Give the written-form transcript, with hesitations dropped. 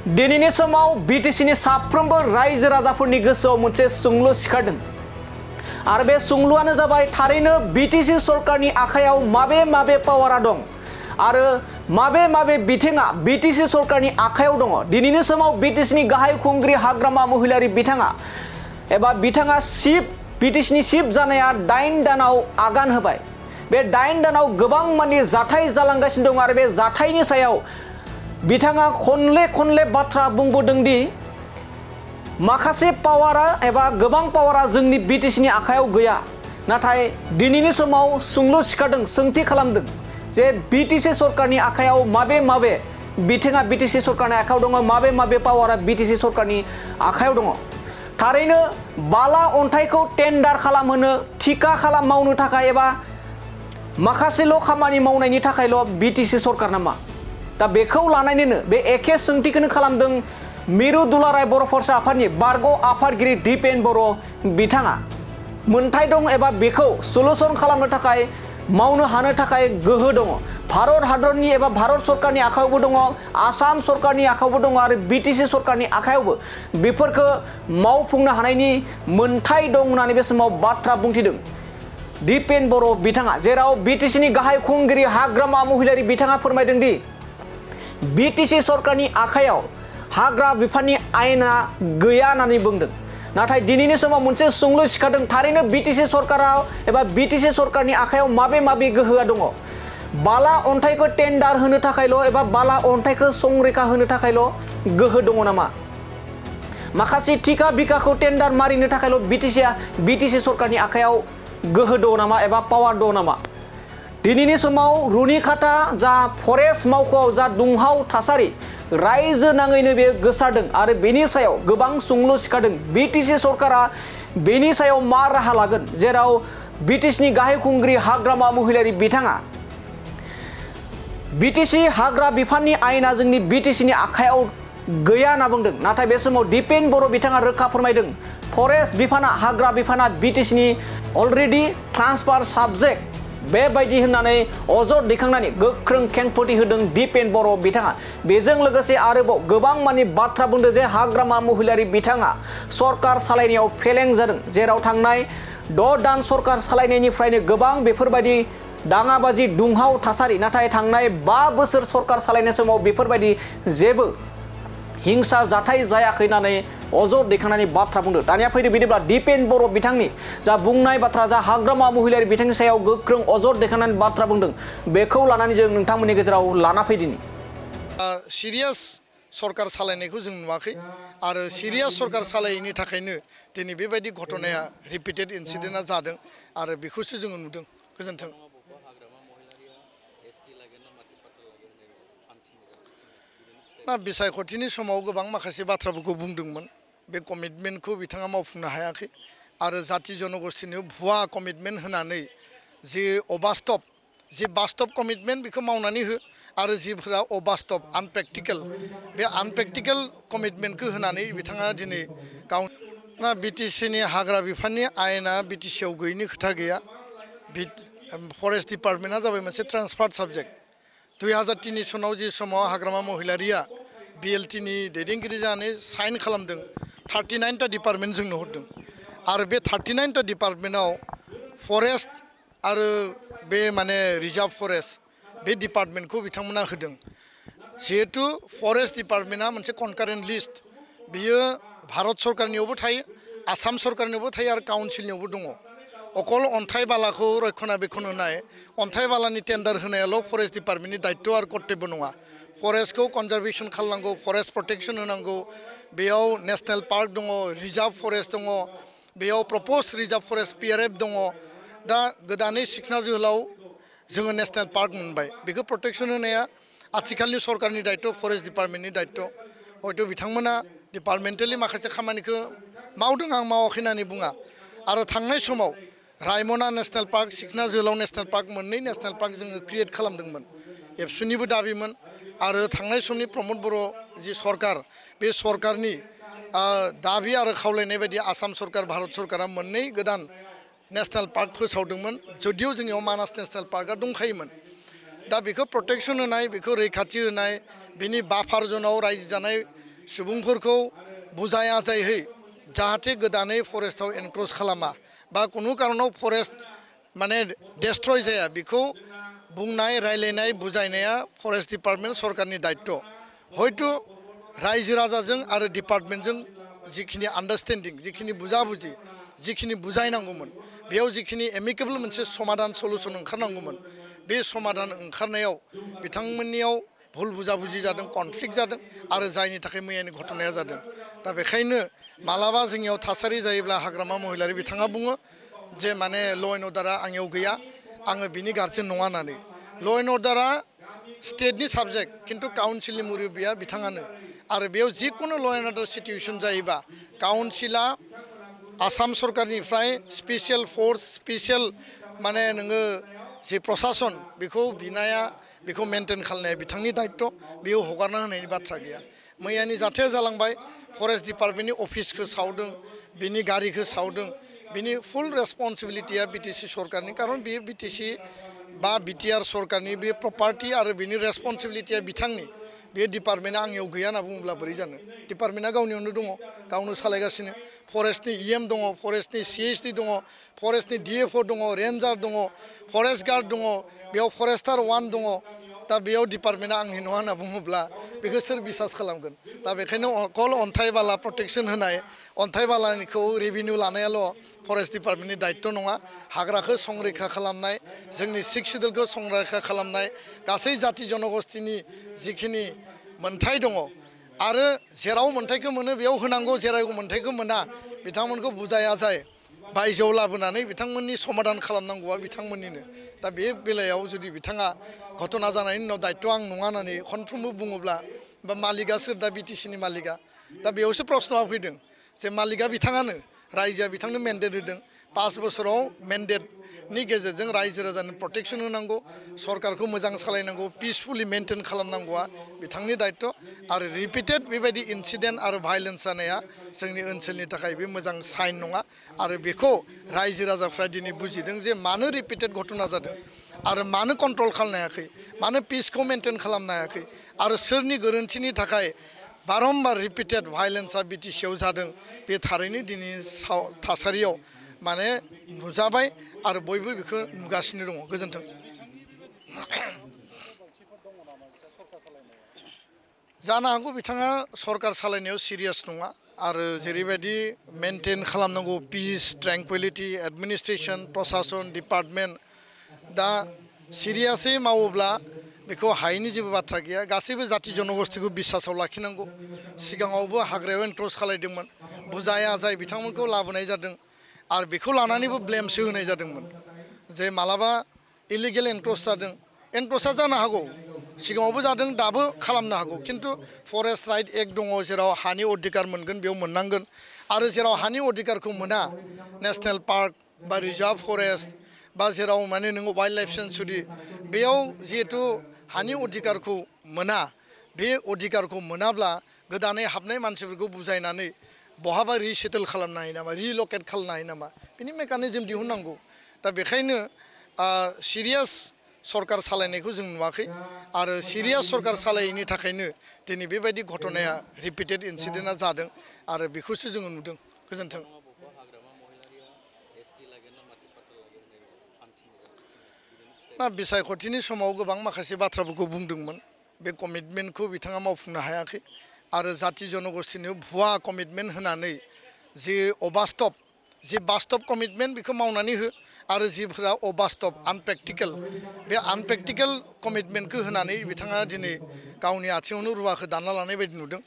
दिनैनि समाव BTCनि साफ्रोमबो रायजो राजाफोरनि गोसोआव मोनसे सोंलु सिखारदों आरो बे सोंलुआनो जाबाय थारैनो BTC सरकारनि आखायाव माबे पावारा दं आरो माबे बिथिङा BTC सरकारनि आखायाव दङ। दिनैनि समाव BTCनि गाहाय खुंगिरि हाग्रामा महिलारि बिथाङा BTCनि चिफ जानाया 8 दानाव आगान होबाय। बे 8 दानाव गोबां माने जाथाय जालांगासिनो दं आरो बे जाथायनि सायाव बिथाङा खनले बाथ्रा बुंबोदों दि माखासे पावारा एबा गोबां पावारा जोंनि BTCनि आखायाव गैया। नाथाय दिनैनि समाव सोंलु सिखारदों, सोंथि खालामदों जे BTC सरकारनि आखायाव माबे बिथिङा BTC सरकारनि आखायाव दङ, माबे पावारा BTC सरकारनि आखायाव दङ। थारैनो बाला अन्थाइखौ टेन्डार खालामहोनो, थिका मावनो थाखाय एबा माखासेल' खामानि मावनायनि थाखायल' BTC सरकार नामा? दा बेखौ लानानैनो बे एखे सोंथिखौनो खालामदों मिरु दुलाराय बर' फरायसा आफादनि बारग' आफादगिरि BTCन बर' बिथाङा। मोनथाय दं एबा बेखौ सलुसन खालामनो थाखाय मावनो हानो थाखाय गोहो दङ। भारत हादरनि एबा भारत सरकारनि आखायावबो दङ, आसाम सरकारनि आखायावबो दङ आरो BTC सरकारनि आखायावबो बेफोरखौ मावफुंनो हानायनि मोनथाय दं होननानै बे समाव बाथ्रा बुंथिदों BTCन बर' बिथाङा। जेराव BTCनि गाहाय खुंगिरि हाग्रामा महिलारि बिथाङा फोरमायदों दि BTC सरकारनि आखायाव हाग्रा बिफाननि आयेना गैया होननानै बुंदों। नाथाय दिनैनि समाव मोनसे सोंलु सिखारदों, थारैनो BTC सरकाराव एबा BTC सरकारनि आखायाव माबे गोहोआ दङ? बाला अन्थाइखौ टेन्डार होनो थाखायल' एबा बाला अन्थाइखौ संरैखा होनो थाखायल' गोहो दङ नामा? माखासे थिका बिखाखौ टेन्डार मारिनो थाखायल' BTC सरकारनि आखायाव गोहो दङ नामा एबा पावार दङ नामा? दिनैनि समाव रुनिखाता जा फरेस्ट मावख'आव जा दुंहाव थासारि रायजो नाङैनो बे गोसारदों आरो बेनि सायाव गोबां सोंलु सिखारदों। BTC सरकारा बेनि सायाव मा राहा लागोन? जेराव BTCनि गाहाय खुंगिरि हाग्रामा महिलारि बिथाङा BTC हाग्रा बिफाननि आयेना जोंनि BTCनि आखायाव गैया होनना बुंदों। नाथाय बे समाव BTCन बर' बिथाङा रोखा फोरमायदों फरेस्ट बिफाना, हाग्रा बिफाना BTCनि अलरेडि ट्रान्सफार साबजेक्ट बेबायदि होननानै अजद दैखांनानै गोख्रों खेंफोरथि होदों BTCन बर' बिथाङा। बेजों लोगोसे आरोबाव गोबां माने बाथ्रा बुंदों जे हाग्रामा महिलारि बिथाङा सरकार सालायनायाव फेलें जादों। जेराव थांनाय 6 दान सरकार सालायनायनिफ्रायनो गोबां बेफोरबायदि दाङाबाजि दुंहाव थासारि, नाथाय थांनाय 5 बोसोर सरकार सालायनाय समाव बेफोरबायदि जेबो हिंसा जाथाय जायाखै होननानै अजद दैखांनानै बाथ्रा बुंदों। दानिया फैदो बिदिब्ला BTCन बर' बिथांनि जा बुंनाय बाथ्रा, जा हाग्रामा महिलारि बिथांनि सायाव गोख्रों अजद दैखांनानै बाथ्रा बुंदों, बेखौ लानानै जों नोंथांमोननि गेजेराव लाना फैदिनि। सिरियास सरकार सालायनायखौ जों नुवाखै आरो सिरियास सरकार सालायैनि थाखायनो दिनै बेबायदि घटनाया रिपिटेड इनसिडेन्टआ जादों आरो बेखौसो जोङो नुदों। गोजोन्थों। बिसायख'थिनि समाव गोबां माखासे बाथ्राफोरखौ बुंदोंमोन। बे कमिटमेन्टखौ बिथाङा मावफुंनो हायाखै आरो जाति जनगोष्ठीनो भुवा कमिटमेन्ट होनानै जि बास्तब कमिटमेन्ट बेखौ मावनानै हो आरो जिफोरा अबास्तब आनप्रेक्टिकेल, बे आनप्रेक्टिकेल कमिटमेन्टखौ होनानै बिथाङा दिनै BTCनि हाग्रा बिफाननि आयेना BTCआव गैयिनि खोथा गैया। फरेस्ट डिपार्टमेन्टआ जाबाय मोनसे ट्रान्सफार्ड साबजेक्ट। 2003 सनाव जि समाव हाग्रामा महिलारिया BLTनि दैदेनगिरि जानानै साइन खालामदों, 39टा डिपार्टमेन्ट जोंनो हरदों आरो बे 39टा डिपार्टमेन्टआव फरेस्ट आरो बे माने रिजार्भ फरेस्ट बे डिपार्टमेन्टखौ बिथांमोना होदों। जिहेतु फरेस्ट डिपार्टमेन्टआ मोनसे कनकारेन्ट लिस्ट, बियो भारत सरकारनियावबो थायो, आसाम सरकारनियावबो थायो आरो काउन्सिलनियावबो दङ। अकल अन्थाइ बालाखौ रक्षनाबेक्षन होनाय, अन्थाइ बालानि टेन्डार होनायाल' फरेस्ट डिपार्टमेन्टनि दायित्व आरो कर्तब्य नङा। फरेस्टखौ कनजारभेसन खालामनांगौ, फरेस्ट प्रटेक्सन होनांगौ, बेयाव नेसनेल पार्क दङ, रिजार्भ फरेस्ट दङ, बेयाव प्रप'ज रिजार्भ फरेस्ट PRF दङ। दा गोदानै सिखना जोहोलाव जोङो नेसनेल पार्क मोनबाय, बेखौ प्रटेक्सन होनाया आथिखालनि सरकारनि दायित्व, फरेस्ट डिपार्टमेन्टनि दायित्व। हयथ' बिथांमोना डिपार्टमेन्टेलि माखासे खामानिखौ मावदों, आं मावाखै होननानै बुङा। आरो थांनाय समाव रायमना नेसनेल पार्क, सिखना जोहोलाव नेसनेल पार्क, मोननै नेसनेल पार्क जोङो क्रिएट खालामदोंमोन। एबसुनिबो दाबिमोन आरो थांनाय समनि प्रमद बर' जि सरकार, बे सरकारनि दाबि आरो खावलायनाय बायदि आसाम सरकार, भारत सरकारा मोननै गोदान नेसनेल पार्क फोसावदोंमोन। जुदिअ जोंनियाव मानास नेसनेल पार्कआ दंखायोमोन। दा बेखौ प्रटेक्सन होनाय, बेखौ रैखाथि होनाय, बिनि बाफार जनाव रायजो जानाय सुबुंफोरखौ बुजाय आजायहै जाहाथे गोदानै फरेस्टआव एनक्रोच खालामा बा कुनु कारनाव फरेस्ट माने डेस्ट्रय जाया बेखौ बुंनाय रायलायनाय बुजायनाया फरेस्ट डिपार्टमेन्ट सरकारनि दायित्व हयतो रायजो राजाजों आरो डिपार्टमेन्टजों जिखिनि आन्डारस्टेन्डिं जिखिनि बुजाबुजि जिखिनि बुजायनांगौमोन बेयाव जिखिनि एमिकेबल मोनसे समाधान सलुसन ओंखारनांगौमोन बे समाधान ओंखारनायाव बिथांमोननियाव भुल बुजाबुजि जादों कनफ्लिक्ट जादों आरो जायनि थाखाय मैयानि घटनाया जादों दा बेखायनो मालाबा जोंनियाव थासारि जायोब्ला हाग्रामा महिलारि बिथाङा बुङो जे माने ल' एन्ड अर्डारा आंनियाव गैया आङो बिनि गार्जेन नङा होननानै ल' एन्ड अर्डारा स्टेटनि साबजेक्ट खिन्थु काउन्सिलनि मुरब्बिया बिथाङानो आरो बेयाव जिकुनु ल' एन्ड अर्डार सिटुएसन जायोबा काउन्सिला आसाम सरकारनिफ्राय स्पेसियेल फर्स स्पेसियेल माने नोङो जि प्रशासन बेखौ बिनाया बेखौ मेनटेन खालामनाया बिथांनि दायित्व बेयाव हगारना होनायनि बाथ्रा गैया मैयानि जाथाया जालांबाय फरेस्ट डिपार्टमेन्टनि अफिसखौ सावदों बिनि गारिखौ सावदों बिनि फुल रेसपन्सिबिलिटिया बिटिसि सरकारनि कारन बेयो बिटिसि बा बिटिआर सरकारनि बे प्रपार्टि आरो बिनि रेसपन्सिबिलिटिया बिथांनि बे डिपार्टमेन्टआ आंनियाव गैया होनना बुङोब्ला बोरै जानो डिपार्टमेन्टआ गावनियावनो दङ गावनो सालायगासिनो फरेस्टनि इएम दङ फरेस्टनि सिएचडि दङ फरेस्टनि डिएफअ दङ रेन्जार दङ फरेस्ट गार्ड दङ बेयाव फरेस्टार 1 दङ दा बेयाव डिपार्टमेन्टआ आंनि नङा होनना बुङोब्ला बेखौ सोर बिसास खालामगोन दा बेखायनो अकल अन्थाइ बाला प्रटेक्सन होनाय अन्थाइ बालानिखौ रेभिनिउ लानायाल' फरेस्ट डिपार्टमेन्टनि दायित्व नङा हाग्राखौ संरैखा खालामनाय जोंनि सिक्स सिडुलखौ संरैखा खालामनाय गासै जाति जनगोष्ठीनि जिखिनि मोनथाय दङ आरो जेराव मोनथायखौ मोनो बेयाव होनांगौ जेराव मोनथायखौ मोना बिथांमोनखौ बुजाय आजाय बायजोआव लाबोनानै बिथांमोननि समाधान खालामनांगौआ बिथांमोननिनो दा बे बेलायाव जुदि बिथाङा घटना जानायनि उनाव दायित्व आं नङा होननानै खनफ्रोमबो बुङोब्ला बा मालिकआ सोर दा बिटिसिनि मालिकआ दा बेयावसो प्रश्नआ फैदों जे मालिकआ बिथाङानो रायजोआ बिथांनो मेन्डेट होदों 5 बोसोराव मेन्डेटनि गेजेरजों रायजो राजानो प्रटेक्सन होनांगौ सरकारखौ मोजां सालायनांगौ पिसफुलि मेनटेन खालामनांगौआ बिथांनि दायित्व आरो रिपिटेड बेबायदि इनसिडेन्ट आरो भायलेन्स जानाया जोंनि ओनसोलनि थाखाय बे मोजां साइन नङा आरो बेखौ रायजो राजाफ्रा दिनै बुजिदों जे मानो रिपिटेड घटना जादों आरो मानो कन्ट्रल खालामनो हायाखै मानो पिसखौ मेनटेन खालामनो हायाखै आरो सोरनि गोरोन्थिनि थाखाय बारम्बार रिपिटेड भायलेन्सआ बिटिसिआव जादों बे थारैनो दिनै थासारियाव माने नुजाबाय आरो बयबो बेखौ नुगासिनो दङ गोजोन्थों जानो हागौ बिथाङा सरकार सालायनायाव सिरियास नङा आरो जेरैबायदि मेनटेन खालामनांगौ पिस ट्रेंकुइलिटि एडमिनिस्ट्रेसन प्रशासन डिपार्टमेन्ट दा सिरियासै मावोब्ला बेखौ हायैनि जेबो बाथ्रा गैया गासैबो जाति जनगोष्ठीखौ बिसासाव लाखिनांगौ सिगाङावबो हाग्रायाव एनक्रोच खालायदोंमोन बुजाय आजाय बिथांमोनखौ लाबोनाय जादों आरो बेखौ लानानैबो ब्लेमसो होनाय जादोंमोन जे मालाबा इलिगेल एनक्रोच जादों एनक्रोचआ जानो हागौ सिगाङावबो जादों दाबो खालामनो हागौ खिन्थु फरेस्ट राइट एक्ट दङ जेराव हानि अधिकार मोनगोन बेयाव मोननांगोन आरो जेराव हानि अधिकारखौ मोना नेसनेल पार्क बा रिजार्भ फरेस्ट बा जेराव माने नोङो वाइल्ड लाइफ सेन्चुरि बेयाव जिहेतु हानि अधिकारखौ मोना बे अधिकारखौ मोनाब्ला गोदानै हाबनाय मानसिफोरखौ बुजायनानै बहाबा रिसेटल खालामनो हायो नामा रिलकेट खालामनो हायो नामा बिनि मेकानिजम दिहुननांगौ दा बेखायनो सिरियास सरकार सालायनायखौ जों नुवाखै आरो सिरियास सरकार सालायैनि थाखायनो दिनै बेबायदि घटनाया रिपिटेड इनसिडेन्टआ जादों आरो बेखौसो जोङो नुदों गोजोन्थों ना बिसायख'थिनि समाव गोबां माखासे बाथ्राफोरखौ बुंदोंमोन बे कमिटमेन्टखौ बिथाङा मावफुंनो हायाखै आरो जाति जनगोष्ठीनो भुवा कमिटमेन्ट होनानै जि अबास्तब जि बास्तब कमिटमेन्ट बेखौ मावनानै हो आरो जिफोरा अबास्तब आनप्रेक्टिकेल बे आनप्रेक्टिकेल कमिटमेन्टखौ होनानै बिथाङा दिनै गावनि आथिङावनो रुवाखौ दानना लानाय बायदि नुदों